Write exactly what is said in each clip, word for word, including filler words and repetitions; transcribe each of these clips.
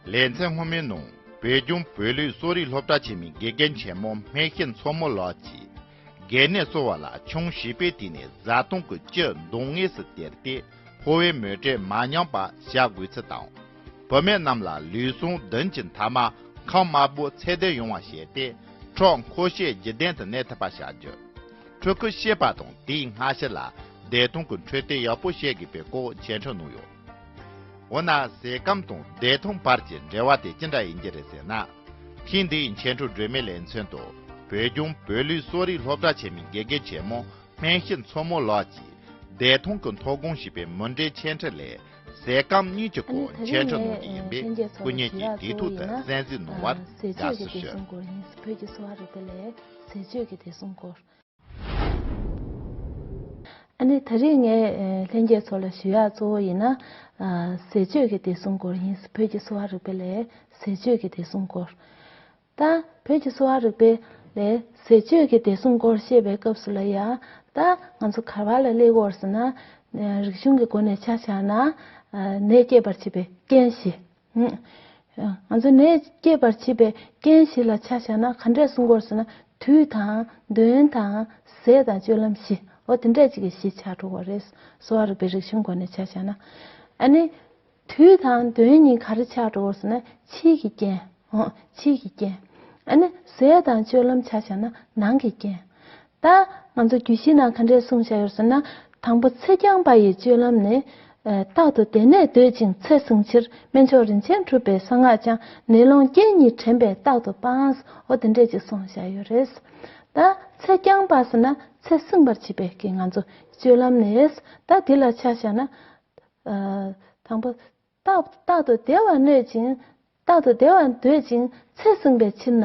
ལེ་ཚན་སྔོན་མའི་ནང་བོད་ལྗོངས་བོད་ལུགས་གསོ་རིག་སློབ་གྲྭ་ཆེན་མོའི་དགེ་རྒན་ཆེན་མོ་སྨན་ཤིང་མཚོ་མོ་ལགས་ཀྱིས། གལ་གནད་གསོ་བ་ལ་ཆུང་བྱིས་པའི་དུས་ནས་བཟའ་བཏུང་གི་བཅུད་འདང་ངེས་སུ་སྟེར་ཏེ། ཕོ་བའི་མོས་སྤྲོད་མ་ཉམས་པ་བྱ་དགོས་ཚུལ་དང་། བུད་མེད་རྣམས་ལ་ལུས་ཟུངས་བདུན་གྱི་མཐའ་མ་ཁམས་དམར་པོ་ཚད་ལྡན་ཡོང་བ་བྱས་ཏེ། ཁྲག་མཁོ་ཤེད་བརྗིད་ལྡན་དུ་གནས་ཐུབ་པ་བྱ་རྒྱུ། ཕྲུ་གུ་སྐྱེས་པ་དང་དེའི་སྔ་ཕྱི་ལ་བདེ་ཐང་གི་འཕྲོད་བསྟེན་ཡག་པོ་བྱེད་དགོས་པའི་སྐོར་འཆད་ཁྲིད་གནང་ཡོད། འོ་ན་ཟས་སྐོམ་དང་བདེ་ཐང་བར་གྱི་འབྲེལ་བ་དེ་ཅི་འདྲ་ཡིན་གྱི་རེད་ཟེར་ན། ཐེངས་འདིའི་འཆད་ཁྲིད་སྒྲོན་མེའི་ལེ་ཚན་དུ་བོད་ལྗོངས་བོད་ལུགས་གསོ་རིག་སློབ་གྲྭ་ཆེན་མོའི་དགེ་རྒན་ཆེན་མོ་སྨན་ཤིང་མཚོ་མོ་ལགས་ཀྱིས་བདེ་ཐང་གི་ཐོག་དགོངས་ཞེས་པའི་མུ་འབྲེལ་འཆད་ཁྲིད་ལས། ཟས་སྐོམ་གཉིས་ཀྱི་སྐོར་འཆད་ཁྲིད་གནང་གི་ཡིན་པས་སྐུ་ཉིད་ཀྱིས་དུས་ཐོག་ཏུ་གསན་གཟིགས་གནང་བར་དགའ་བསུ་ཞུ། ཟས་སྤྱོད་ཀྱི་བདེ་སྲུང་སྐོར་ཡིན། བོད་ཀྱི་གསོ་བ་རིག་པའི་ལས་ཟས་སྤྱོད་ཀྱི་བདེ་སྲུང་སྐོར། ཨ་ནི་ད་རེས་ངས་ལྷན་རྒྱས་ཚོ་ལ་ཞུ་ཡག་གཙོ་བོ་ཡིན་ན། ཟས་སྤྱོད་ཀྱི་བདེ་སྲུང་སྐོར་ཡིན། བོད་ཀྱི་གསོ་བ་རིག་པའི་ལས་ཟས་སྤྱོད་ཀྱི་བདེ་སྲུང་སྐོར། ད་བོད་ཀྱི་གསོ་བ་རིག་པའི་ལས་ཟས་སྤྱོད་ཀྱི་བདེ་སྲུང་སྐོར་བཤད་པའི་སྐབས་སུ་ལ་ཡ། ད་ང་ཚོ་ག་བ་ལ་སླེབས་ཀྱི་ཡོད་རེད་ཟེར་ན། རིག་གཞུང་གི་སྒོ་ནས་ཆ་བཞག་ན། ནད་སྐྱེད་པར་བྱེད་པའི་རྐྱེན་བཞི། ང་ཚོ་ནད་སྐྱེད་པར་བྱེད་པའི་རྐྱེན་བཞི་ལ་ཆ་བཞག་ན་ག་འདྲས་གསུང་གི་ཡོད་རེད་ཟེར་ན། དུས་དང་། གདོན་དང་། ཟས་དང་སྤྱོད་ལམ་བཞི། འོ་དེ་འདྲས་ཅིག་གི་བཞི་ཆགས་འགྲོ་གི་རེད། གསོ་བ་རིག་པའི་རིག་གཞུང་སྒོ་ནས་ཆ་བཞག་ན། ཨ་ནི། དུས་དང་གདོན་གཉིས་ག་རེ་ཆགས་འགྲོ་གི་ཡོད་རེད་ཟེར་ན་ཕྱི་གི་རྐྱེན། འོ་ཕྱི་གི་རྐྱེན། ཨ་ནི་ཟས་དང་སྤྱོད་ལམ་ཆ་བཞག་ན་ནང་གི་རྐྱེན། ད་ང་ཚོ་རྒྱུད་བཞི་ནང་ག་འདྲས་གསུངས་བཞག་ཡོད་ཟེར་ན། དང་པོ་ཚེ་རྐྱང་པ་ཡི་སྤྱོད་ལམ་ནི། རྟག་ཏུ་དེ་ནས་སྡོད་ཅིང་ཚེ་བསྲིང་ཕྱིར། སྨན་མཆོག་རིན་ཆེན་གྲུབ་པའི་གསང་སྔགས་ཀྱང་། ནད་སློང་རྐྱེན་གཉིས་དྲན་པས་རྟག་ཏུ་སྤང་། འོ་དེ་འདྲས་ཅིག་གསུངས་བཞག་ཡོད་རེད། ད་ཚེ་རྐྱང་པ་ཟེར་ན་ཚེ་བསྲིང་བར་བྱེད་པའི་གི་ང་ཚོ་སྤྱོད་ལམ་ནི། ད་འདི་ལ་ཆ་བཞག་ན། དང་པོ། རྟག་རྟག་ཏུ་བདེ་བར་གནོད་ཅིང་། རྟག་ཏུ་བདེ་བར་འདོད་ཅིང་ཚེ་བསྲིང་བའི་ཕྱིར་ན།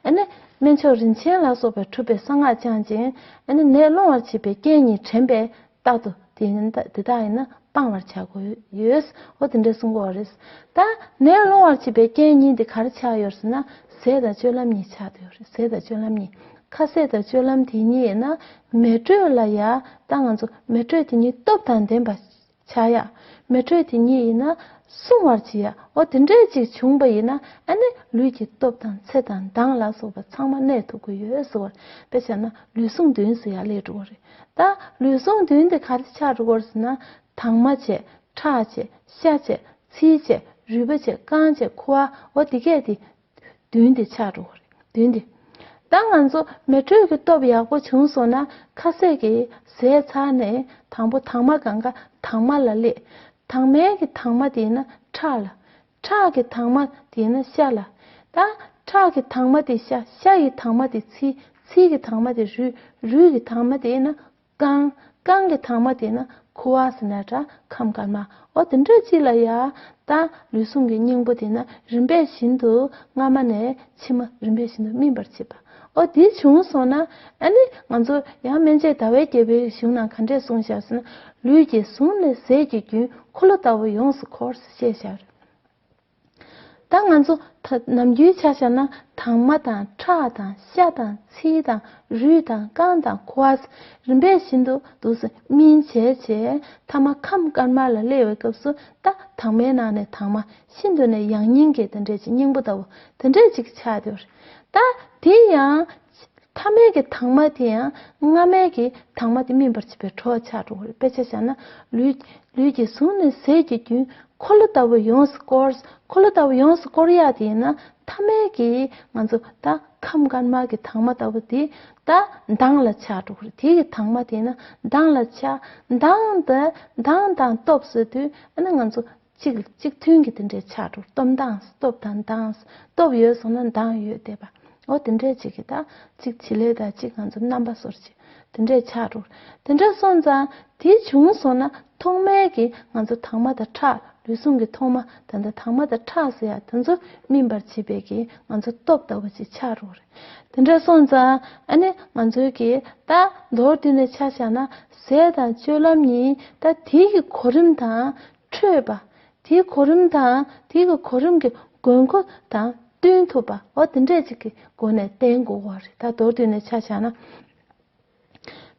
ཨ་ནི་སྨན་མཆོག་རིན་ཆེན་ལ་སོགས་པའི་གྲུབ་པའི་གསང་སྔགས་བགྱང་ཅིང་། ཨ་ནི་ནད་སློང་བར་བྱེད་པའི་རྐྱེན་གཉིས་དྲན་པས་རྟག་ཏུ་དེ་ཡིན་ད་དེ་དག་ཡིན་ན་སྤང་བར་བྱ་དགོས་ཡོད། འོ་དེ་འདྲ་གསུང་གི་ཡོད་རེད། ད་ནད་སློང་བར་བྱེད་པའི་རྐྱེན་གཉིས་དེ་ག་རེ་ཆགས་ཡོད་ཟེར་ན། ཟས་དང་སྤྱོད་ལམ་གཉིས་ཆགས་བསྡད་ཡོད་རེད། ཟས་དང་སྤྱོད་ལམ་གཉིས། ཁ་ཟས་དང་སྤྱོད་ལམ་དེ་གཉིས་ཡིན་ན་མེ་དྲོད་ལ་ཡ། ད་ང་ཚོ་མེ་དྲོད་དེ་གཉིས་སྟོབས་དང་ལྡན་པ་ཆགས་ཡ། མེ་དྲོད་དེ་གཉིས་ཡིན་ན་སྲུང་བར་བྱེད་ཡ། འོ་དེ་འདྲས་ཅིག་བྱུང་པ་ཡིན་ན། ཨ་ནི་ལུས་ཀྱི་སྟོབས་དང་ཚེ་དང་མདངས་ལ་སོགས་པ་ཚང་མ་གནས་ཐུབ་ཀྱི་ཡོད་ཟེར་བ། དཔེ་བྱས་ན་ལུས་ཟུངས་བདུན་ཟེར་ཡ་སླེབས་འགྲོ་གི་རེད། ད་ལུས་ཟུངས་བདུན་དེ་ག་རེ་ཆགས་འགྲོ་གི་རེད་ཟེར་ན། དྭངས་མ་བྱས། ཁྲག་བྱས། ཤ་བྱས། ཚིལ་བྱས། རུས་པ་བྱས། རྐང་བྱས། ཁུ་བ། འོ་དེ་གས་དེ། བདུན་དེ་ཆགས་འགྲོ་གི་རེད། བདུན་དེ། ད་ང་ཚོ་མེ་དྲོད་ཀྱི་སྟོབས་ཡག་པོ་བྱུང་སོང་ན། ཁ་ཟས་ཀྱི་ཟས་ཚར་ནས་དང་པོ་དྭངས་མ་གང་ག་དྭངས་མ་ལ་སླེབས། དྭངས་མའི་གི་དྭངས་མ་དེ་ཡིན་ན་ཁྲག་ལ། ཁྲག་གི་དྭངས་མ་དེ་ཡིན་ན་ཤ་ལ། ད་ཁྲག་གི་དྭངས་མ་དེ་ཤ། ཤ་ཡི་དྭངས་མ་དེ་ཚིལ། ཚིལ་གི་དྭངས་མ་དེ་རུས། རུས་ཀྱི་དྭངས་མ་དེ་ཡིན་ན། རྐང་། རྐང་གི་དྭངས་མ་དེ་ན་ཁུ་བ་ཟེར་ན་འདྲ། ཁམས་དཀར་དམར། འོ་དེ་འདྲ་ཅིག་ལ་ཡ། ད་ལུས་ཟུངས་ཀྱི་སྙིང་པོ་དེ་ན་རིམ་པས་བཞིན་དུ་སྔ་མ་ནས་ཕྱི་མ་རིམ་པས་བཞིན་དུ་སྨིན་པར་བྱེད་པ། འོ་དེ་བྱུང་སོང་ན། ཨ་ནི་ང་ཚོ་ཡང་སྨན་དཔྱད་ཟླ་བའི་རྒྱལ་པོའི་གཞུང་ནང་ག་འདྲས་གསུངས་བཞག་ཟེར་ན། ལུས་ཀྱི་ཟུངས་ནི་ཟས་ཀྱི་རྒྱུན། འཁོར་ལོ་ལྟ་བུ་ཡོངས་སུ་བསྐོར་ཞེས་བྱ་བ་རེད། ད་ང་ཚོ་ད་ནམ་རྒྱུན་ཆ་བཞག་ན་དྭངས་མ་དང་ཁྲག་དང་ཤ་དང་ཚིལ་དང་རུས་དང་རྐང་དང་ཁུ་བ། རིམ་པས་བཞིན་དུ་འདུག་སེ་སྨིན་བྱས་བྱས། ཐ་མ་ཁམས་དཀར་དམར་ལ་སླེབས་པའི་སྐབས་སུ། ད་དྭངས་མའི་ནང་ནས་དྭངས་མ། ཤིན་ཏུ་ནས་ཡང་སྙིང་གི་དེ་འདྲས་ཅིག་སྙིང་པོ་ལྟ་བུ་དེ་འདྲས་ཅིག་ཆགས་བསྡད་ཡོད་རེད། ད་དེ་ཡང་ཐ་མའི་གི་དྭངས་མ་དེ་ཡང་སྔ་མའི་གི་དྭངས་མ་དེ་སྨིན་པར་བྱེད་པའི་གྲོགས་ཆགས་འགྲོ་གི་རེད། དཔེ་ཆ་བཞག་ན་ལུས། ལུས་ཀྱི་ཟུངས་ནི་ཟས་ཀྱི་རྒྱུན། འཁོར་ལོ་ལྟ་བུ་ཡོངས་སུ་བསྐོར། འཁོར་ལོ་ལྟ་བུ་ཡོངས་སུ་བསྐོར་ཡག་དེ་ཡིན་ན། ཐ་མའི་གི་ང་ཚོ་ད་ཁམས་དཀར་དམར་གྱི་དྭངས་མ་ལྟ་བུ་དེ་ད་མདངས་ལ་ཆགས་འགྲོ་གི་རེད། དེ་གི་དྭངས་མ་དེ་ཡིན་ན་མདངས་ལ་ཆགས། མདངས་དེ། མདངས་དང་སྟོབས་ཟེར་དུས་ཨ་ནི་ང་ཚོ་གཅིག་གཅིག་མཐུན་གྱི་དེ་འདྲའི་ཆགས་འགྲོ། སྟོབས་མདངས། སྟོབས་དང་མདངས། སྟོབས་ཡོད་སོང་ན་མདངས་ཡོད་བསྡད་པ། འོ་དེ་འདྲས་ཅིག་གི་ད་གཅིག་བྱེད་ལས་དང་གཅིག་ང་ཚོ་རྣམ་པ་སོར་ཅིག་དེ་འདྲས་ཆགས་འགྲོ། དེ་འདྲ་སོང་ཙང་དེ་བྱུང་སོང་ན་ཐོག་མའི་གི་ང་ཚོ་དྭངས་མ་དང་ཁྲག་ལུས་ཟུངས་ཀྱི་ཐོག་མ་ད་ལྟ་དྭངས་མ་དང་ཁྲག་ཟེར་ཡ་དེ་ཚོ་སྨིན་པར་བྱེད་པའི་གི་ང་ཚོ་སྟོབས་ལྟ་བུ་ཅིག་ཆགས་འགྲོ་རེད། དེ་འདྲ་སོང་ཙང་ཨ་ནི་ང་ཚོའི་གི་ད་མདོར་བསྡུས་ནས་ཆ་བཞག་ན་ཟས་དང་སྤྱོད་ལམ་གཉིས་ད་དེའི་གི་གོ་རིམ་དང་འཕྲོད་པ། དེའི་གོ་རིམ་དང་དེའི་གི་གོ་རིམ་གྱི་དགོས་མཁོ་དང་བསྟུན་ཐུབ་པ། འོ་དེ་འདྲས་ཅིག་གི་སྒོ་ནས་བསྟེན་དགོས་པ་རེད། ད་མདོར་བསྡུས་ནས་ཆ་བཞག་ན།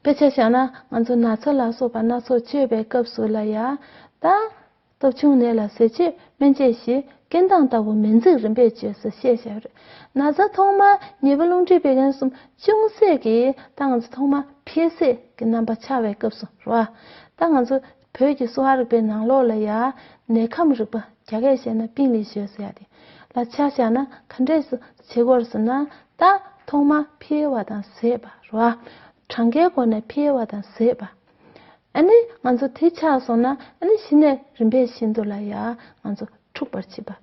དཔེ་ཆ་བཞག་ན་ང་ཚོ་ན་ཚ་ལ་སོགས་པ་སྣ་ཚོགས་བཅོས་པའི་སྐབས་སུ་ལ་ཡ། ད་སྟོབས་ཆུང་ནད་ལ་ཟས་བཅོས་སྨན་དཔྱད་བཞི། རྐྱེན་དང་ལྟ་བུ་མེ་འཛེགས་རིམ་པས་བཅོས་ཟེར་བཤད་བཞག་ཡོད་རེད། ན་ཚ་ཐོག་མ་ཉེས་པ་རླུང་མཁྲིས་བད་ཀན་གསུམ་ཅུང་ཟད་ཀྱིས་ད་ང་ཚོ་ཐོག་མ་འཕེལ་ཟད་ཀྱི་རྣམ་པ་ཆགས་པའི་སྐབས་སུ་རེད་བ། ད་ང་ཚོ་བོད་ཀྱི་གསོ་བ་རིག་པའི་ནང་ལོགས་ལ་ཡ་ནད་ཁམས་རིག་པ་རྒྱ་སྐད་བཤད་ན་病理学ཟེར་ཡ་དེ་ལ་ཆ་བཞག་ན་ག་འདྲས་སུ་བྱེད་དགོས་ཟེར་ན། ད་ཐོག་མ་འཕེལ་བ་དང་ཟད་པ་རེད་བ། གྲངས་ཀའི་སྒོ་ནས་འཕེལ་བ་དང་ཟད་པ། ཨ་ནི་ང་ཚོ་དེ་ཆགས་སོང་ན་ཨ་ནི་གཞི་ནས་རིམ་པས་བཞིན་དུ་ལ་ཡ་ང་ཚོ་འཁྲུག་པར་བྱེད་པ།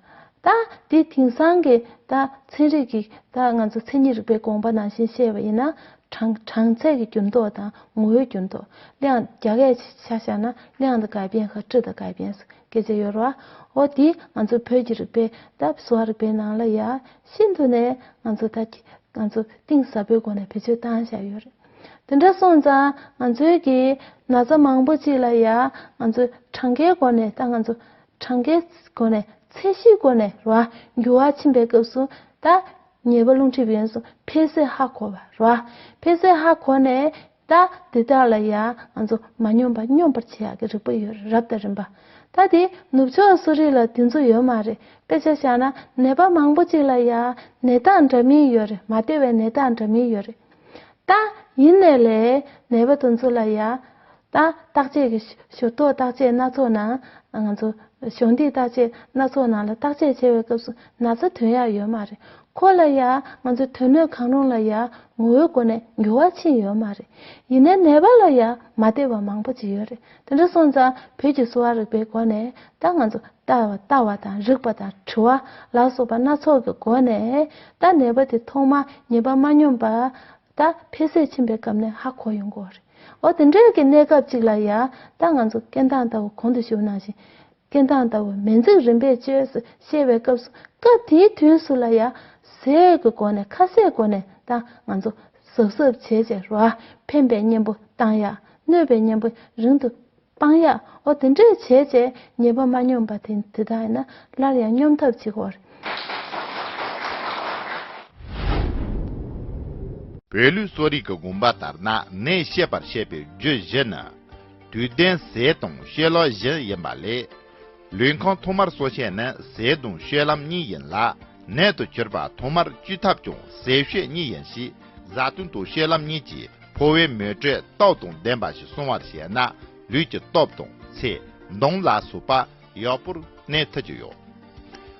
ད་དེ་དེང་སང་གི་ད་ཚན་རིག་གི་ད་ང་ཚོ་མཚན་ཉིད་རིག་པའི་དགོངས་པ་ནང་བཞིན་བཤད་པ་ཡིན་ན། གྲངས་གྲངས་ཚད་ཀྱི་འགྱུར་ལྡོག་དང་ངོ་བོའི་འགྱུར་ལྡོག་གླེང་རྒྱ་སྐད་ཆ་བཞག་ན་量的改变和质的改变སྐད་ཆ་ཡོད་རེད་བ། འོ་དེ་ང་ཚོ་བོད་ཀྱི་རིག་པའི་ད་གསོ་བ་རིག་པའི་ནང་ལ་ཡ་ཤིན་ཏུ་ནས་ང་ཚོ་ད་ང་ཚོ་གཏིང་ཟབ་པོའི་སྒོ་ནས་བེད་སྤྱོད་བཏང་བཞག་ཡོད་རེད། དེ་འདྲ་སོང་ཙང་ང་ཚོའི་གི་ན་ཚ་མང་པོ་ཅིག་ལ་ཡ་ང་ཚོ་གྲངས་ཀའི་སྒོ་ནས་ད་ང་ཚོ་གྲངས་ཀའི་སྒོ་ནས་ཚད་གཞིའི་སྒོ་ནས་རེད་བ། འགྱུར་བ་ཕྱིན་པའི་སྐབས་སུ་ད་ཉེས་པ་རླུང་མཁྲིས་བད་ཀན་གསུམ་འཕེལ་ཟད་ཧ་གོ་བ་རེད་བ། འཕེལ་ཟད་ཧ་གོ་ནས་ད་འདི་དག་ལ་ཡ་ང་ཚོ་མ་སྙོམས་པ་སྙོམས་པར་བྱེད་ཡག་གི་རིག་པ་ཡོད་རེད། རབ་དང་རིམ་པ། ད་དེ་ནུབ་ཕྱོགས་གསོ་རིག་ལ་དེ་ཚོ་ཡོད་མ་རེད། དཔེ་ཆ་བཞག་ན་ནད་པ་མང་པོ་ཅིག་ལ་ཡ་ནད་རྟགས་འདྲ་མིན་ཡོད་རེད། མ་བདེ་བའི་ནད་རྟགས་འདྲ་མིན་ཡོད་རེད། ད་ཡིན་ནའི་ལས་ནད་པ་དེ་ཚོ་ལ་ཡ་ད་བརྟག་དཔྱད་ཀྱི་ཞོ་ཞོ་ཐོག་བརྟག་དཔྱད་སྣ་ཚོགས་ནང་ང་ཚོ་ཞོ་འདེགས་བརྟག་དཔྱད་སྣ་ཚོགས་ནང་ལ་བརྟག་དཔྱད་བྱེད་པའི་སྐབས་སུ་ན་ཚ་ཐོན་ཡག་ཡོད་མ་རེད། ཁོ་ལ་ཡ་ང་ཚོ་དོན་སྣོད་གང་རུང་ལ་ཡ་ངོ་བོའི་སྒོ་ནས་འགྱུར་བ་ཕྱིན་ཡོད་མ་རེད། ཡིན་ནའི་ནད་པ་ལ་ཡ་མ་བདེ་བ་མང་པོ་ཅིག་ཡོད་རེད། དེ་འདྲ་སོང་ཙང་བོད་ཀྱི་གསོ་བ་རིག་པའི་སྒོ་ནས་ད་ང་ཚོ་ལྟ་བ་ལྟ་བ་དང་རིག་པ་དང་དྲི་བ་ལ་སོགས་པ་སྣ་ཚོགས་ཀྱི་སྒོ་ནས་ད་ནད་པ་དེ་ཐོག་མ་ཉེས་པ་མ་སྙོམས་པ་ད་འཕེལ་ཟད་ཕྱིན་པའི་སྐབས་ནས་ཧ་གོ་ཡོང་གི་ཡོད་རེད། འོ་དེ་འདྲའི་གི་གནས་སྐབས་ཅིག་ལ་ཡ་ད་ང་ཚོ་རྐྱེན་དང་ལྟ་བུ་གོང་དུ་ཞུས་ནང་བཞིན་རྐྱེན་དང་ལྟ་བུ་མེ་འཛེགས་རིམ་པས་བཅོས་ཟེར་བཤད་པའི་སྐབས་སུ་སྐབས་དེའི་དུས་སུ་ལ་ཡ་ཟས་ཀྱི་སྒོ་ནས་ཁ་ཟས་སྒོ་ནས་ད་ང་ཚོ་གཟབ་གཟབ་བྱས་བྱས་རོ། ཕན་པའི་གཉེན་པོ་བཏང་ཡག་གནོད་པའི་གཉེན་པོ་རིང་དུ་སྤང་ཡག་འོ་དེ་འདྲས་བྱས་བྱས་ཉེས་པ་མ་སྙོམས་པ་དེ་དེ་དག་ཡིན་ན་སླར་ཡང་སྙོམས་ཐབས་བྱེད་དགོས་རེད། བོད་ལུགས་གསོ་རིག་གི་དགོངས་པ་ལྟར་ན་ནད་བཤད་པར་བཤད་པའི་རྒྱུ་བཞི་ནི། དུས་ལྡན་ཟས་དང་བཤས་ལོག་བཞི་ཡིན་པ་ལས། ལུས་ཁམས་ཐོག་མར་གསོ་བྱེད་ནི་ཟས་དང་སྤྱོད་ལམ་གཉིས་ཡིན་ལ། ནད་དུ་གྱུར་པ་ཐོག་མར་བཅོས་ཐབས་ཀྱང་ཟས་སྤྱོད་གཉིས་ཡིན་ཞིང་། བཟའ་བཏུང་དང་སྤྱོད་ལམ་གཉིས་ཀྱིས་ཕོ་བའི་མེ་དྲོད་སྟོབས་དང་ལྡན་པ་ཞིག་སྲུང་བར་བྱས་ན་ལུས་ཀྱི་སྟོབས་དང་ཚེ་གདོང་ལ་སོགས་པ་ཡག་པོར་གནས་ཐུབ་ཀྱི་ཡོད།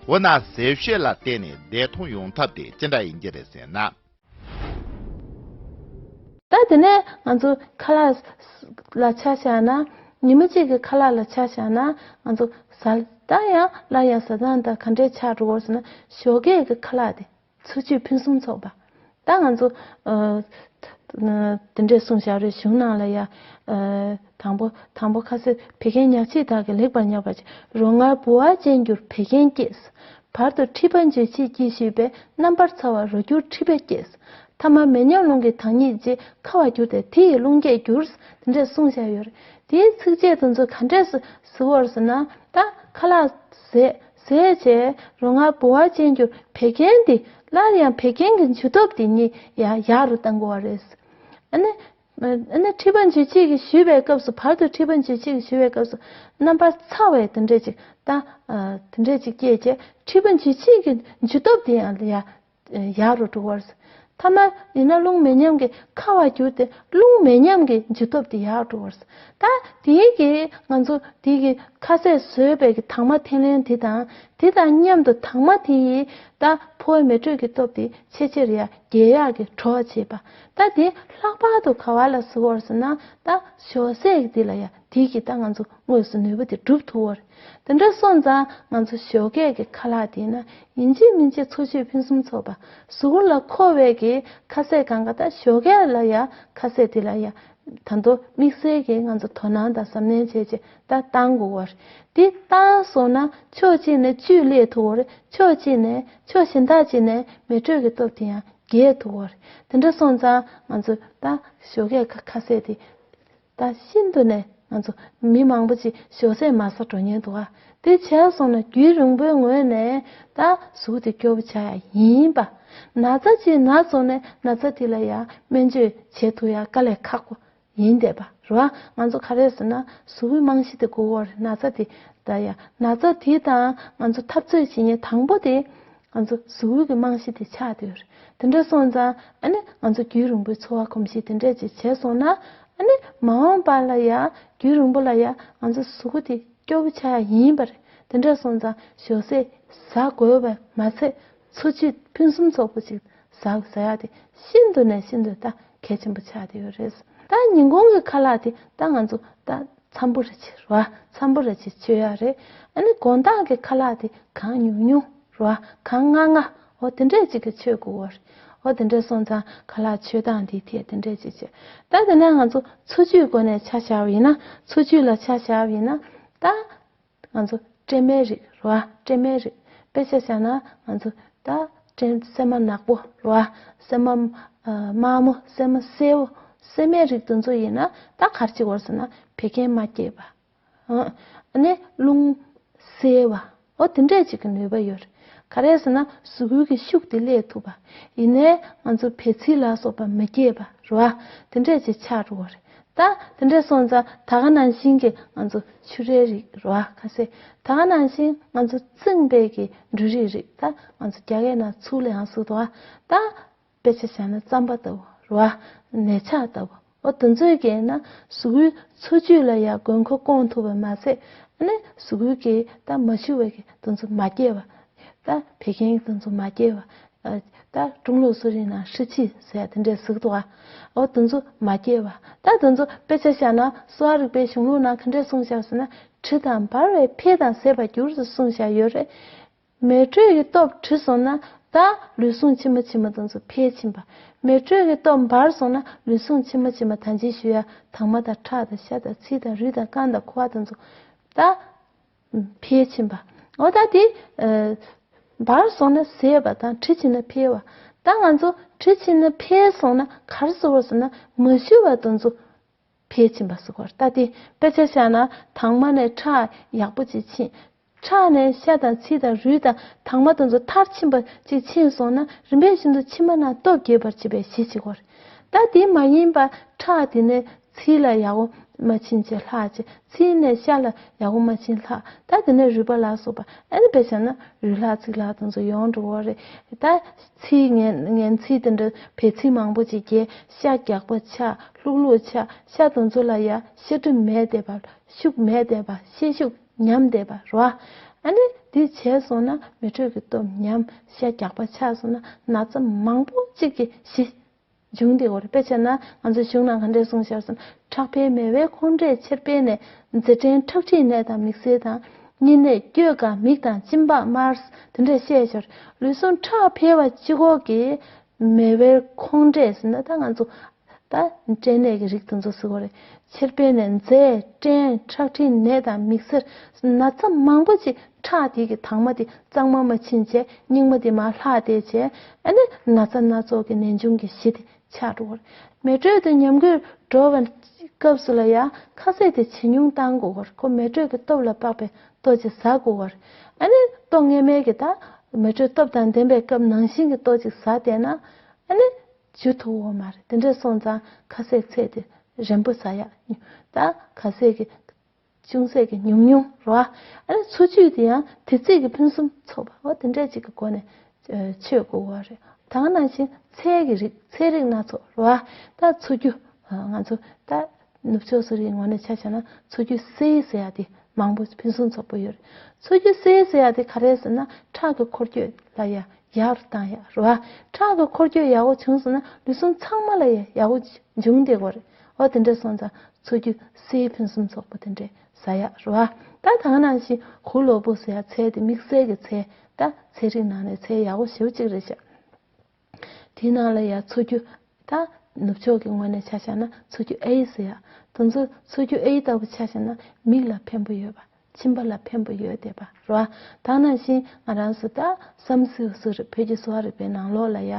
འོ་ན་ཟས་སྤྱོད་ལ་བརྟེན་ནས་བདེ་ཐང་ཡོང་ཐབས་དེ་ཅི་འདྲ་ཡིན་གྱི་རེད་ཟེར་ན། ད་དེ་ནས་ང་ཚོ་ཁ་ལག་ལ་ཆ་བཞག་ན། ཉི་མ་གཅིག་གི་ཁ་ལག་ལ་ཆ་བཞག་ན་ང་ཚོ་ཟ་ད་ཡང་སླར་ཡང་ཟ་སྟངས་ད་ག་འདྲས་ཆགས་འགྲོ་གི་ཡོད་ཟེར་ན། ཞོགས་ཀས་ཀྱི་ཁ་ལག་དེ་འཚོ་བཅུད་ཕུན་སུམ་ཚོགས་པ། ད་ང་ཚོ་ཨ་དེ་འདྲས་གསུངས་བཞག་རེད། གཞུང་ནང་ལ་ཡ་ཨ་དང་པོ་དང་པོ་ཁ་ཟས་བད་ཀན་ཉག་གཅིག་དག་གིས་ལེགས་པར་མྱགས་པར་བྱེད། རོ་མངར་ལྦུ་བ་ཅན་གྱུར་བད་ཀན་སྐྱེད། བར་དུ་མཁྲིས་པ་འཇུ་བྱེད་སྐྱེད་ཞུས་པས། རྣམ་པར་ཚ་བ་རོ་སྐྱུར་མཁྲིས་པ་སྐྱེད། ཐ་མ་མེ་མཉམ་རླུང་གི་དྭངས་སྙིགས་རྗེས། ཁ་བ་གྱུར་ཏེ་དེ་ཡི་རླུང་སྐྱེད་འགྱུར། དེ་འདྲས་གསུངས་བཞག་ཡོད་རེད། དེའི་ཚིགས་བཅད་དེ་ཚོ་ག་འདྲས་སུ་ཟེར་བ་རེད་ཟེར་ན། ད་ཁ་ལག་ཟས་ཟས་བྱས་རོ་མངར་ལྦུ་བ་ཅན་གྱུར་བད་ཀན་འདི་སླར་ཡང་བད་ཀན་གྱི་འཇུ་སྟོབས་དེ་ཉིད་ཡ་ཡག་རུ་གཏང་དགོས་པ་རེད། ཨ་ནི། ཨ་ནི་མཁྲིས་པ་འཇུ་བྱེད་ཀྱི་ཞུས་པའི་སྐབས་སུ། བར་དུ་མཁྲིས་པ་འཇུ་བྱེད་ཀྱི་ཞུས་པའི་སྐབས་སུ་རྣམ་པར་ཚ་བའི་དེ་འདྲས་ཅིག་ད་ཨ་དེ་འདྲས་ཅིག་སྐྱེས་བྱས་མཁྲིས་པ་འཇུ་བྱེད་ཀྱི་འཇུ་སྟོབས་དེ་ཡང་ཡ་ཡག་རུ་འགྲོ་བར། ཐ་མ་ཡིན་ན་རླུང་མེ་མཉམ་གྱི་ཁ་བ་གྱུར་ཏེ་རླུང་མེ་མཉམ་གྱི་འཇུ་སྟོབས་དེ་ཡག་འགྲོ་བར། ད་དེའི་གི་ང་ཚོ་དེའི་གི་ཁ་ཟས་ཟོས་པའི་གི་དྭངས་མ་འཐེན་ལེན་དེ་དང་དེ་དང་མཉམ་དུ་དྭངས་མ་དེ་ཡིས་ད་ཕོ་བའི་མེ་དྲོད་ཀྱི་སྟོབས་དེ་ཆེས་ཆེར་ཡ་རྒྱས་ཡག་གི་གྲོགས་བྱེད་པ། ད་དེ་ལྷག་པར་དུ་ག་བ་ལ་ཟེར་བ་རེད་ཟེར་ན། ད་ཞོགས་ཟས་ཀྱི་དེ་ལ་ཡ་དེ་གི་ད་ང་ཚོ་དངོས་སུ་ནུས་པ་དེ་སྒྲུབ་ཐུབ་པ་རེད། དེ་འདྲ་སོང་ཙང་ང་ཚོ་ཞོགས་ཀས་ཀྱི་ཁ་ལག་དེ་ན་ཡིན་གཅིག་མིན་གཅིག་འཚོ་བཅུད་ཕུན་སུམ་ཚོགས་པ། གཟུགས་པོ་ལ་མཁོ་བའི་གི་ཁ་ཟས་གང་ག་ད་ཞོགས་ཀས་ལ་ཡ་ཁ་ཟས་དེ་ལ་ཡ་ད་དུང་དམིགས་བསལ་གྱི་ང་ཚོ་དོ་སྣང་དང་གཟབ་ནན་བྱས་བྱས་ད་བཏང་དགོས་པ་རེད། དེ་བཏང་སོང་ན་ཕྱོགས་གཅིག་ནས་བཅུད་སླེབས་ཐུབ་པ་རེད། ཕྱོགས་གཅིག་ནས་ཕྱོགས་གཞན་དག་ཅིག་ནས་མེ་དྲོད་ཀྱི་སྟོབས་དེ་ཡང་རྒྱས་ཐུབ་པ་རེད། དེ་འདྲ་སོང་ཙང་ང་ཚོ་ད་ཞོགས་ཀས་ཁ་ཁ་ཟས་དེ་ད་ཤིན་ཏུ་ནས་ང་ཚོ་མི་མང་པོ་ཅིག་ཞོགས་ཟས་མ་ཟ་འགྲོ་མཁན་འདུག་ག་དེ་བྱས་སོང་ན་རྒྱུན་རིང་པོའི་ངོས་ནས་ད་གཟུགས་དེ་སྐྱོ་པོ་ཆགས་ཡ་ཡིན་པ། ན་ཚ་ཅིག་ན་སོང་ནས་ན་ཚ་དེ་ལ་ཡ་སྨན་བཅོས་བྱེད་ཐུབ་ཡ་དཀའ་ལས་ཁག་པོ་ ཡིན་བསྡད་པ་རེད་བ། ང་ཚོ་ག་རེ་ཟེར་ན་གཟུགས་པོའི་རྨང་གཞི་དེ་དགོས་ཀྱི་ཡོད་རེད། ན་ཚ་དེ་ད་ཡ་ན་ཚ་དེ་དང་ང་ཚོ་འཐབ་རྩོད་བྱེད་མཁན་དང་པོ་དེ་ང་ཚོ་གཟུགས་པོའི་གི་རྨང་གཞི་དེ་ཆགས་བསྡད་ཡོད་རེད། དེ་འདྲ་སོང་ཙང་ཨ་ནི་ང་ཚོ་རྒྱུན་རིང་པོའི་འཚོ་བ་གོམས་གཤིས་དེ་འདྲ་ཅིག་བྱས་སོང་ན་ཨ་ནི་མ་འོངས་པ་ལ་ཡ་རྒྱུན་རིང་པོ་ལ་ཡ་ང་ཚོ་གཟུགས་པོ་དེ་སྐྱོ་པོ་ཆགས་ཡ་ཡིན་པ་རེད། དེ་འདྲ་སོང་ཙང་ཞོགས་ཟས་ཟ་དགོས་པ་མ་ཟད་འཚོ་བཅུད་ཕུན་སུམ་ཚོགས་པོ་ཅིག་ཟ་ཟ་ཡ་དེ་ཤིན་ཏུ་ནས་ཤིན་ཏུ་ད་གལ་ཆེན་པོ་ཆགས་བསྡད་ཡོད་རེད། ད་ཉིན་གུང་གི་ཁ་ལག་དེ་ད་ང་ཚོ་ད་འཚམ་པོ་རེ་ཅིག་རེད་བ། འཚམ་པོ་རེ་ཅིག་མཆོད་ཡ་རེད། ཨ་ནི་དགོང་དག་གི་ཁ་ལག་དེ་གང་ཉུང་ཉུང་རེད་བ། གང་མངའ་མངའ་འོ་དེ་འདྲས་ཅིག་གི་མཆོད་དགོས་པ་རེད། འོ་དེ་འདྲས་སོང་ཙང་ཁ་ལག་མཆོད་སྟངས་དེའི་ཐད་དེ་འདྲས་ཅིག་བྱས། ད་དེ་ནས་ང་ཚོ་འཚོ་བཅུད་སྒོ་ནས་ཆ་བཞག་པ་ཡིན་ན། འཚོ་བཅུད་ལ་ཆ་བཞག་པ་ཡིན་ན་ད། ང་ཚོ་སྲན་མའི་རིགས་རེད་བ། སྲན་མའི་རིགས་དཔེ་ཆ་བཞག་ན་ང་ཚོ་ད་སྲན་སྲན་མ་ནག་པོ་རེད་བ། སྲན་མ་ཨ་དམར་མོ། སྲན་མ་སེར་པོ། སྲན་མའི་རིགས་དེ་ཚོ་ཡིན་ན་ད་ག་རེ་བྱེད་ཀྱི་ཡོད་རེད་ཟེར་ན་བད་ཀན་མ་སྐྱེད་པ། ཨ་ནི་རླུང་བསལ་བ། འོ་དེ་འདྲས་ཅིག་གི་ནུས་པ་ཡོད་རེད། ག་རེ་ཟེར་ན་གཟུགས་པོའི་གི་ཤུགས་དེ་སླེབས་ཐུབ་པ། ཡིན་ནའི་ང་ཚོ་བད་ཚིལ་ལ་སོགས་པ་མི་སྐྱེད་པ་རེད་བ། དེ་འདྲས་ཅིག་ཆགས་འགྲོ་གི་རེད། ད་དེ་འདྲ་སོང་ཙང་ད་ག་ནང་བཞིན་གྱི་ང་ཚོ་ཆུ་རའི་རིགས་རེད་བ། ཁ་ཟས་ད་ག་ནང་བཞིན་ང་ཚོ་རྩིང་པའི་གི་འབྲུ་རིགས་རིགས། ད་ང་ཚོ་རྒྱ་སྐད་ནང་ཚུར་ལ་ཡང་ཟུར་དུ་བ། ད་དཔེ་ཆ་བཞག་ན་རྩམ་པ་ལྟ་བུ་རེད་བ། ནས་ཆག་ལྟ་བུ། འོ་དེ་ཚོའི་གི་ན་གཟུགས་པོའི་འཚོ་བཅུད་ལ་ཡང་དགོས་མཁོ་སྐོང་ཐུབ་པ་མ་ཟད། ཨ་ནི་གཟུགས་པོའི་གི་ད་མ་ཞུ་བའི་གི་དེ་ཚོ་མ་སྐྱེ་བ། ད་བད་ཀན་གྱི་དེ་ཚོ་མ་སྐྱེ་བ། ཨ་ད་ཀྲུང་ལུགས་གསོ་རིག་ནང་ཧྲི་ཆི་ཟེར་དེ་འདྲས་ཟེར་གི་འདུག་ཨ། འོ་དེ་ཚོ་མ་སྐྱེ་བ། ད་དེ་ཚོ་དཔེ་ཆ་བཞག་ན་གསོ་བ་རིག་པའི་གཞུང་ལུགས་ནང་ག་འདྲས་གསུངས་བཞག་ཟེར་ན། དྲི་དང་འབར་བའི་འཕེལ་དང་ཟད་པར་འགྱུར་ཟེར་གསུངས་བཞག་ཡོད་རེད། མེ་དྲོད་ཀྱི་སྟོབས་དྲི་སོང་ན་ད་ལུས་ཟུངས་ཕྱི་མ་ཕྱི་མ་དེ་ཚོ་འཕེལ་ཕྱིན་པ། མེ་དྲོད་ཀྱི་སྟོབས་འབར་སོང་ན་ལུས་ཟུངས་ཕྱི་མ་ཕྱི་མ་ད་ཅི་ཞུ་ཡ་དྭངས་མ་དང་ཁྲག་དང་ཤ་དང་ཚིལ་དང་རུས་དང་རྐང་དང་ཁུ་བ་དེ་ཚོ་ད། འཕེལ་ཕྱིན་པ། འོ་ད་དེ། ཨ་འབར་སོང་ན་ཟད་པ་དང་དྲི་ཕྱིན་ན་འཕེལ་བ། ད་ང་ཚོ་དྲི་ཕྱིན་ན་འཕེལ་སོང་ན་ག་རེ་ཟེར་བ་ཟེར་ན་མ་ཞུ་བ་དེ་ཚོ་འཕེལ་ཕྱིན་པ་ཟེར་གོ། ད་དེ་དཔེ་ཆ་བཞག་ན་དྭངས་མ་ནས་ཁྲག་ཡག་པོ་ཅིག་ཕྱིན། ཁྲག་ནས་ཤ་དང་ཚིལ་དང་རུས་དང་དྭངས་མ་དེ་ཚོ་མཐར་ཕྱིན་པ་ཅིག་ཕྱིན་སོང་ན་རིམ་པས་བཞིན་དུ་མཆིལ་མ་ནང་སྟོབས་རྒྱས་པར་བྱེད་པའི་གཞི་བྱེད་གོ། ད་དེ་མ་ཡིན་པ་ཁྲག་དེ་ནས་ཚིལ་ལ་ཡག་པོ་མ་ཕྱིན་བྱས་ལྷག་བྱས། ཚིལ་ནས་ཤ་ལ་ཡག་པོ་མ་ཕྱིན་ལྷག་ད་དེ་ནས་རུས་པ་ལ་སོགས་པ་ཨ་ནི་དཔེ་བྱས་ན་རུས་ལྷག་ཚིལ་ལྷག་དེ་ཚོ་ཡོང་འགྲོ་གི་རེད། ད་ཚིལ་ངན་ངན་ཚིལ་དེ་འདྲ་བད་ཚིལ་མང་པོ་ཅིག་རྒྱས། ཤ་རྒྱགས་པ་ཆགས། ལྷུག་ལྷུག་ཆགས། ཤ་དེ་ཚོ་ལ་ཡ་ཤ་དྲི་མེད་བསྡད་པ། ཤུགས་མེད་བསྡད་པ། ཤ་ཤུགས་ཉམས་བསྡད་པ་རེད་བ། ཨ་ནི་དེ་བྱས་སོང་ན་མེ་དྲོད་ཀྱི་སྟོབས་ཉམས། ཤ་རྒྱགས་པ་ཆགས་སོང་ན་ན་ཚ་མང་པོ་ཅིག་གི་གཞི་འབྱུང་བསྡད་ཡོད་རེད། དཔེ་བྱས་ན་ང་ཚོ་གཞུང་ནང་ག་འདྲས་གསུངས་བཞག་ཟེར་ན། ཁྲག་འཕེལ་མེ་བའི་ཁོང་ཁྲས་ཆེར་སྤེལ་ནས། མཛེ་སྐྲན་ཁྲག་མཁྲིས་ནད་དང་མིག་སེར་དང་། གཉིས་ནད་སྐྱོ་ག་མིག་དང་གཅིན་པ་དམར། དེ་འདྲས་བཤད་ཤོར། ལུས་ཟུངས་ཁྲག་འཕེལ་བ་གཅིག་པོ་གིས་མེ་བའི་ཁོང་ཁྲས་ཟེར་ན་ད་ང་ཚོ་ད་སྐྲན་ནད་ཀྱི་རིགས་དེ་ཚོ་ཟེར་གོ་རེད། ཆེར་སྤེལ་ནས་མཛེ་སྐྲན་ཁྲག་མཁྲིས་ནད་དང་མིག་སེར། ན་ཚ་མང་པོ་ཅིག་ཁྲག་དེ་གི་དྭངས་མ་དེ་གཙང་མ་མ་ཕྱིན་བྱས་སྙིགས་མ་དེ་མར་ལྷག་བསྡད་བྱས་ཨ་ནི་ན་ཚ་སྣ་ཚོགས་ཀྱི་ནད་འབྱུང་གི་གཞི་དེ་ཆགས་འགྲོ་གི་རེད། མེ་དྲོད་དེ་ཉམས་རྒུད་འགྲོ་བའི་སྐབས་སུ་ལ་ཡང་ཁ་ཟས་དེ་ཇེ་ཉུང་བཏང་དགོས་གི་རེད། ཁོ་མེ་དྲོད་ཀྱི་སྟོབས་ལ་དཔག་པའི་ལྟོ་ཅིག་ཟ་དགོས་གི་རེད། ཨ་ནི་ལྟོ་སྔ་མའི་གི་ད་མེ་དྲོད་སྟོབས་དང་ལྡན་པའི་སྐབས་ནང་བཞིན་གྱི་ལྟོ་ཅིག་ཟ་བསྡད་ན་ཨ་ནི་འཇུ་ཐུབ་ཀྱི་མ་རེད། དེ་འདྲ་སོང་ཙང་ཁ་ཟས་ཚད་དེ་རན་པོ་ཟ་ཡག་ད་ཁ་ཟས་ཀྱི་ཅུང་ཟད་ཀྱི་ཉུང་ཉུང་རེད་བ། ཨ་ནི་འཚོ་བཅུད་དེ་ཡང་དུས་ཚོད་ཀྱི་ཕུན་སུམ་ཚོགས་པ་འོ་དེ་འདྲ་ཅིག་གི་སྒོ་ནས་ཨ་མཆོད་དགོས་པ་རེད། ད་ག་ནང་བཞིན་ཚལ་གྱི་རིགས་ཚལ་རིགས་སྣ་ཚོགས་རེད་བ། ད་འཚོ་རྒྱུ་ང་ཚོ་ད་ནུབ་ཕྱོགས་གསོ་རིག་ངོས་ནས་ཆ་བཞག་ན་འཚོ་རྒྱུ་སིལ་ཟེར་ཡག་དེ་མང་པོ་ཕུན་སུམ་ཚོགས་པོ་ཡོད་རེད། འཚོ་རྒྱུ་སིལ་ཟེར་ཡག་དེ་ག་རེ་ཟེར་ན་ཁྲག་གི་འཁོར་སྐྱོད་ལ་ཡ་ཡག་རུ་བཏང་ཡག་རེད་བ། ཁྲག་གི་འཁོར་སྐྱོད་ཡག་པོ་བྱུང་སོང་ན་ལུས་ཟུངས་ཚང་མ་ལ་ཡ་ཡག་པོ་འབྱུང་བསྡད་ཀྱི་རེད། འོ་དེ་འདྲ་སོང་ཙང་འཚོ་རྒྱུ་སིལ་ཕུན་སུམ་ཚོགས་པོ་དེ་འདྲས་ཟ་ཡག་རེད་བ། ད་ད་ག་ནང་བཞིན་ཧུ་ལོ་པོ་ཟེར་ཡག་ཚལ་དེ་དམིགས་བསལ་གྱི་ཚལ། ད་ཚལ་རིགས་ནང་ནས་ཚལ་ཡག་པོ་ཞེ་པོ་ཅིག་རེད་ཤག་དེའི་ནང་ལ་ཡ་འཚོ་རྒྱུ་ད་ནུབ་ཕྱོགས་ཀྱི་ངོས་ནས་ཆ་བཞག་ན་འཚོ་རྒྱུ་ཨེ་ཟེར་ཡག་དེ་ཚོ་འཚོ་རྒྱུ་ཨེ་ལྟ་བུ་ཆ་བཞག་ན་མིག་ལ་ཕན་པོ་ཡོད་པ། མཆིན་པ་ལ་ཕན་པོ་ཡོད་བསྡད་པ་རེད་བ། ད་ག་ནང་བཞིན་ང་རང་ཚོ་ད་བསམ་སེའུ་ཟེར་བོད་ཀྱི་གསོ་བ་རིག་པའི་ནང་ལོགས་ལ་ཡ་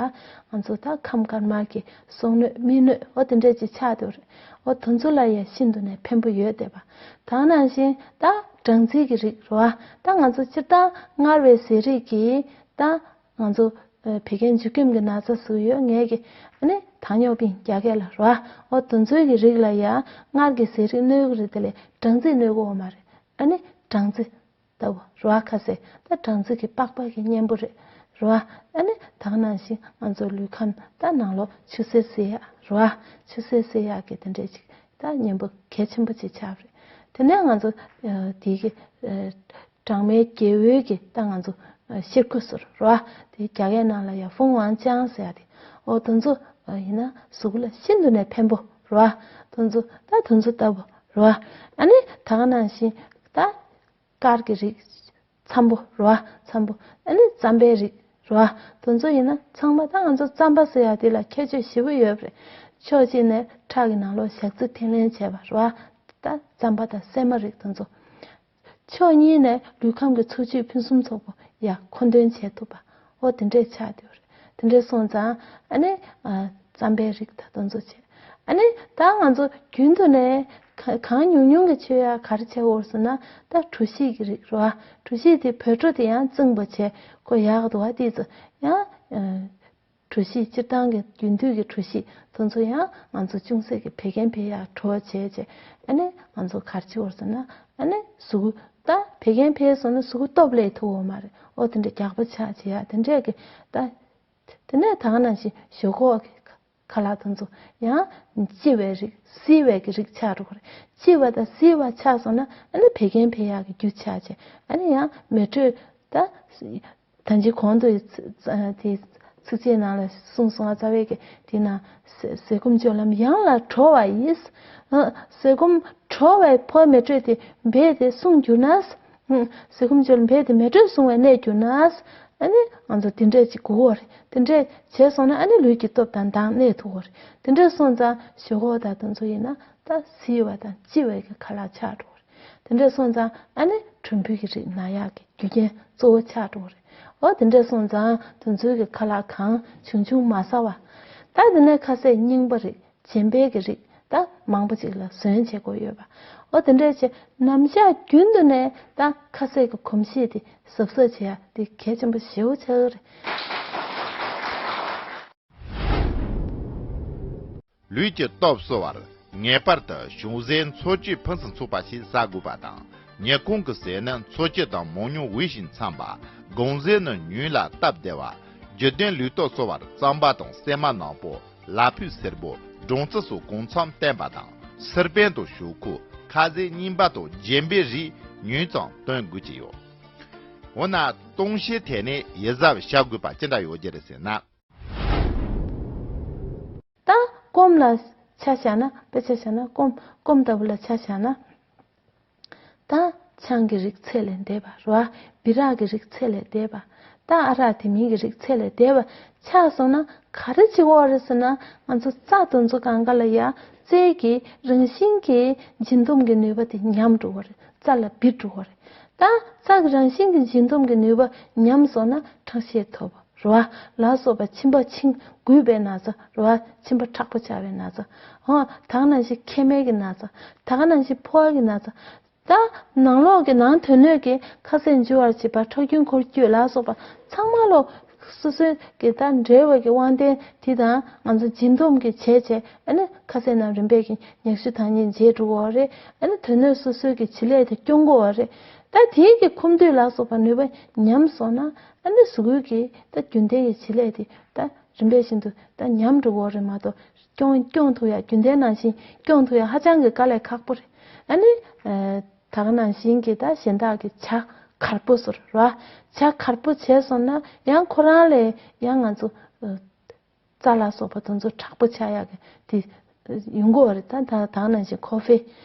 ང་ཚོ་ད་ཁམས་དཀར་དམར་གྱི་སོག་སྣོད་སྨིན་སྣོད་འོ་དེ་འདྲས་ཅིག་ཆགས་འདུག་རེད། འོ་དེ་ཚོ་ལ་ཡ་ཤིན་ཏུ་ནས་ཕན་པོ་ཡོད་བསྡད་པ། ད་ག་ནང་བཞིན་ད་སྦྲང་རྩི་གི་རིགས་རེད་བ། ད་ང་ཚོ་སྤྱིར་བཏང་མངར་བའི་ཟས་རིགས་ཀྱིས་ད་ང་ཚོ་ཨ་བད་ཀན་འགྱུར་སྐྱེམས་ཀྱི་ན་ཚ་ཟུག་ཡོད་ངེས་ཀྱི་ཨ་ནི་ དང་སྙོབ་པིན་རྒྱ་སྐད་ལ་རོ། འོ་དེ་ཚོའི་གི་རིགས་ལ་ཡང་མངར་གྱི་ཟས་རིགས་གནོད་གི་རེད། དེ་ལས་སྦྲང་རྩི་གནོད་གི་ཡོད་མ་རེད། ཨ་ནི་སྦྲང་རྩི་ལྟ་བུ་རོ། ཁ་ཟས་ད་སྦྲང་རྩི་གི་པགས་པ་གི་གཉེན་པོ་རེད་རོ། ཨ་ནི་ད་ག་ནང་བཞིན་ང་ཚོ་ལུས་ཁམས་ད་ནང་ལོགས་ཆུ་སེར་བསིལ་ཡག་རོ། ཆུ་སེར་བསིལ་ཡག་གི་དེ་འདྲས་ཅིག་ད་གཉེན་པོ་གལ་ཆེན་པོ་ཅིག་ཆགས་པ་རེད། དེ་ནས་ང་ཚོ་ཨ་དེ་གི་ཨ་སྦྲང་མའི་རྒྱལ་པོའི་གི་ད་ང་ཚོ་ཨ་གཤེར་ཁུ་ཟེར་རོ། དེ་རྒྱ་སྐད་ནང་ལ་ཡང་ཧྥུང་ཝང་ཅང་ཟེར་ཡག་དེ། འོ་དེ་ཚོ་ཨ་ཡིན་ན་གཟུགས་ལ་ཤིན་ཏུ་ནས་ཕན་པོ་རོ། དེ་ཚོ་ད་དེ་ཚོ་ལྟ་བུ་རོ། ཨ་ནི་ད་ག་ནང་བཞིན་ད་དཀར་གྱི་རིགས་འཚམ་པོ་རོ། འཚམ་པོ། ཨ་ནི་རྩམ་པའི་རིགས་རོ། དེ་ཚོ་ཡིན་ན་ཚང་མ་ད་ང་ཚོ་རྩམ་པ་ཟེར་ཡག་དེ་ལ་ཁྱད་ཆོས་ཞེ་པོ་ཡོད་པ་རེད། ཕྱོགས་གཅིག་ནས་ཁྲག་གི་ནང་ལོགས་ཞག་རྩི་འཐེན་ལེན་བྱས་པ་རོ། ད་རྩམ་པ་དང་སྲན་མ་རིགས་དེ་ཚོ། ཕྱོགས་གཉིས་ནས་ལུས་ཁམས་ཀྱི་འཚོ་བཅུད་ཕུན་སུམ་ཚོགས་པོ་ཡར་མཁོ་འདོན་བྱེད་ཐུབ་པ། འོ་དེ་འདྲས་ཆགས་བསྡད་ཡོད་རེད། དེ་འདྲས་སོང་ཙང་ཨ་ནི་ཨ་རྩམ་པའི་རིགས་ད་དེ་ཚོ་བྱས། ཨ་ནི་ད་ང་ཚོ་རྒྱུན་དུ་ནས་ག་གང་ཉུང་ཉུང་གི་མཆོད་ཡག་ག་རེ་བྱེད་དགོས་ཟེར་ན། ད་གྲོ་ཞིབ་ཀྱི་རིགས་རོ། གྲོ་ཞིབ་དེ་བོད་གྲོ་དེ་ཡང་རྩིང་པོ་བྱས་ཁོ་ཡག་འདུག་བ། དེ་ཚོ་ཡང་ཨ་གྲོ་ཞིབ་སྤྱིར་བཏང་གི་རྒྱུན་མཐུད་ཀྱི་གྲོ་ཞིབ་དེ་ཚོ་ཡང་ང་ཚོ་ཅུང་ཟད་ཀྱི་བད་ཀན་འཕེལ་ཡག་བྲོ་བ་བྱས་བྱས། ཨ་ནི་ང་ཚོ་ག་རེ་བྱེད་དགོས་ཟེར་ན། ཨ་ནི་གཟུགས་ད་བད་ཀན་འཕེལ་སོང་ན་གཟུགས་སྟོབས་སླེབས་ཐུབ་ཡོད་མ་རེད། འོ་དེ་འདྲ་རྒྱགས་པ་ཆགས་བྱེད་ཡག་དེ་འདྲས་ཀྱི་ད། དེ་ནས་ད་ག་ནང་བཞིན་ཞོག་ཁོག་གི་ཁ་ལག་དེ་ཚོ་ཡང་ལྕི་བའི་རིགས་བསིལ་བའི་གི་རིགས་ཆགས་འགྲོ་གི་རེད། ལྕི་བ་དང་བསིལ་བ་ཆགས་སོང་ན་ཨ་ནི་བད་ཀན་འཕེལ་ཡག་གི་རྒྱུ་ཆགས་བྱས། ཨ་ནི་ཡང་མེ་དྲོད་ད། ད་ཅི་གོང་དུ་ཚིགས་བཅད་ནང་ལ་གསུངས་སོང་ང་། རྩ་བའི་གི་དེ་ན་ཟས་སྐོམ་སྤྱོད་ལམ་ཡང་ལ་དྲོ་བ་ཡིས། ཟས་སྐོམ་དྲོ་བའི་ཕོ་མེ་དྲོད་དེ་འབད་དེ་སྲུང་གྱུར་ན། ཟས་སྐོམ་སྤྱོད་ལམ་འབད་དེ་མེ་དྲོད་སྲུང་བའི་གནས་གྱུར་ན། ཨ་ནི་ང་ཚོ་དེ་འདྲས་ཅིག་དགོས་པ་རེད། དེ་འདྲས་བྱས་སོང་ན་ཨ་ནི་ལུས་ཀྱི་སྟོབས་དང་མདངས་གནས་ཐུབ་པ་རེད། དེ་འདྲས་སོང་ཙང་ཞོག་ཁོག་དང་དེ་ཚོ་ཡིན་ན་ད་བསིལ་བ་དང་ལྕི་བའི་གི་ཁ་ལག་ཆགས་འགྲོ་བ་རེད། དེ་འདྲས་སོང་ཙང་ཨ་ནི་གྲུམ་བུའི་གི་རིགས་ན་ཡག་གི་རྒྱུ་རྐྱེན་གཙོ་བོ་ཆགས་འགྲོ་གི་རེད། འོ་དེ་འདྲས་སོང་ཙང་དེ་ཚོའི་གི་ཁ་ལག་གང་བྱུང་བྱུང་མ་ཟ་བ། ད་དེ་ནས་ཁ་ཟས་རྙིང་པ་རིགས་རྗེན་པའི་གི་རིགས་ད་མང་པོ་ཅིག་ལ་ཟོན་བྱེད་དགོས་ཡོད་པ། འོ་དེ་འདྲས་བྱས་ནམ་ཞག་རྒྱུན་དུ་ནས་ད་ཁ་ཟས་ཀྱི་གོམས་གཤིས་དེ་གཟབ་གཟབ་བྱེད་ཡ་དེ་གལ་ཆེན་པོ་ཞེ་པོ་ཆགས་ཀྱི་རེད། ལུས་ཀྱི་སྟོབས་གསོ་བར་ངེས་པར་དུ་བྱུང་ཟས་འཚོ་བཅུད་ཕུན་སུམ་ཚོགས་པ་ཞིག་ཟ་དགོས་པ་དང་། ཉིན་གུང་གི་ཟས་ནི་འཚོ་བཅུད་དང་མང་ཉུང་དབྱེ་ཞིང་འཚམ་པ། དགོང་ཟས་ནི་ཉུང་ལ་སྟབས་བདེ་བ། རྒྱུ་ལྡན་ལུས་སྟོབས་གསོ་བར་རྩམ་པ་དང་སྲན་མ་ནག་པོ། ལ་ཕུག་སེར་པོ། སྦྲང་རྩི་སོགས་གང་འཚམ་བསྟེན་པ་དང་། སིར་པན་དང་ཞོག་ཁོག་ཁ་ཟས་རྙིང་པ་དང་རྗེན་པའི་རིགས་ཉུང་ཙམ་བསྟེན་དགོས་ཀྱི་ཡོད། འོ་ན་སྟོང་བཤལ་ཐད་ནས་ཡིད་གཟབ་བྱ་དགོས་པ་ཅི་འདྲ་ཡོད་ཀྱི་རེད་ཟེར་ན། ད་སྐོམ་ལ་ཆ་བཞག་ན། དཔེ་ཆ་བཞག་ན་སྐོམ་སྐོམ་ལྟ་བུ་ལ་ཆ་བཞག་ན། ད་ཆང་གི་རིགས་ཚད་ལས་འདས་པ་རོ། སྦི་རག་གི་རིགས་ཚད་ལས་འདས་པ། ད་ཨ་རག་དེ་མིན་གྱི་རིགས་ཚད་ལས་འདས་པ་ཆགས་སོང་ན་ག་རེ་བྱེད་དགོས་རེད་ཟེར་ན། ང་ཚོ་རྩ་དེ་ཚོ་སྒང་ག་ལ་ཡ་རྩའི་གི་རང་བཞིན་གྱི་འབྱིན་སྡོམ་གྱི་ནུས་པ་དེ་ཉམས་འགྲོ་གི་རེད། རྩ་ལ་འབུད་འགྲོ་གི་རེད། ད་རྩ་གི་རང་བཞིན་གྱི་འབྱིན་སྡོམ་གྱི་ནུས་པ་ཉམས་སོང་ན་ཁྲག་ཤེད་མཐོ་བ་རོ། ལ་སོགས་པ་མཆིན་པ་མཆིན་འགུས་པའི་ན་ཚ་རོ། མཆིན་པ་མཁྲེགས་པོ་ཆགས་པའི་ན་ཚ། འོ་ད་ག་ནང་བཞིན་མཁལ་མའི་གི་ན་ཚ། ད་ག་ནང་བཞིན་ཕོ་བ་གི་ན་ཚ། ད་ནང་ལོགས་ཀྱི་ནང་དོན་སྣོད་ཀྱི་ཁ་ཟས་འཇུ་བར་བྱེད་པ། ཁྲག་རྒྱུན་འཁོར་སྐྱོད་ལ་སོགས་པ་ཚང་མ་ལོ་སོ་སོའི་གི་ད་འབྲེལ་བའི་གི་དབང་ལྡན་དེ་དང་ང་ཚོ་འབྱིན་སྡོམ་གྱི་བྱས་བྱས། ཨ་ནི་ཁ་ཟས་རྣམས་རིམ་པས་ཀྱིས་མྱག་ཤུལ་དང་ཉིད་བརྗེད་འགྲོ་གི་རེད། ཨ་ནི་དོན་སྣོད་སོ་སོའི་གི་བྱེད་ལས་དེ་སྐྱོང་གི་རེད། ད་དེའི་གི་ཁུངས་འདུས་ལ་སོགས་པ་ནུས་པ་ཉམས་སོང་ན། ཨ་ནི་གཟུགས་པོའི་གི་ད་རྒྱུན་ལྡན་གྱི་བྱེད་ལས་དེ་ད་རིམ་པས་བཞིན་དུ་ད་ཉམས་འགྲོ་གི་རེད་མ་གཏོགས། སྐྱོང་སྐྱོང་ཐུབ་ཡ། རྒྱུན་ལྡན་ནང་བཞིན་སྐྱོང་ཐུབ་ཡ་ཧ་ཅང་གི་དཀའ་ལས་ཁག་པོ་རེད། ཨ་ནི་ཨ་ད་ག་ནང་བཞིན་གྱི་ད་གཞན་དག་གི་ཇ་གར་པོ་ཟེར་རོ། ཇ་གར་པོ་བྱས་སོང་ན་ཡང་ཁོ་རང་ལས་ཡང་ང་ཚོ་ཨ་རྩ་ལ་སོགས་པ་དེ་ཚོ་དྲག་པོ་ཆགས་ཡག་གི་དེ་ཡོང་གི་རེད། ད་ད་ད་ག་ནང་བཞིན་ཁོ་ཧྥེ་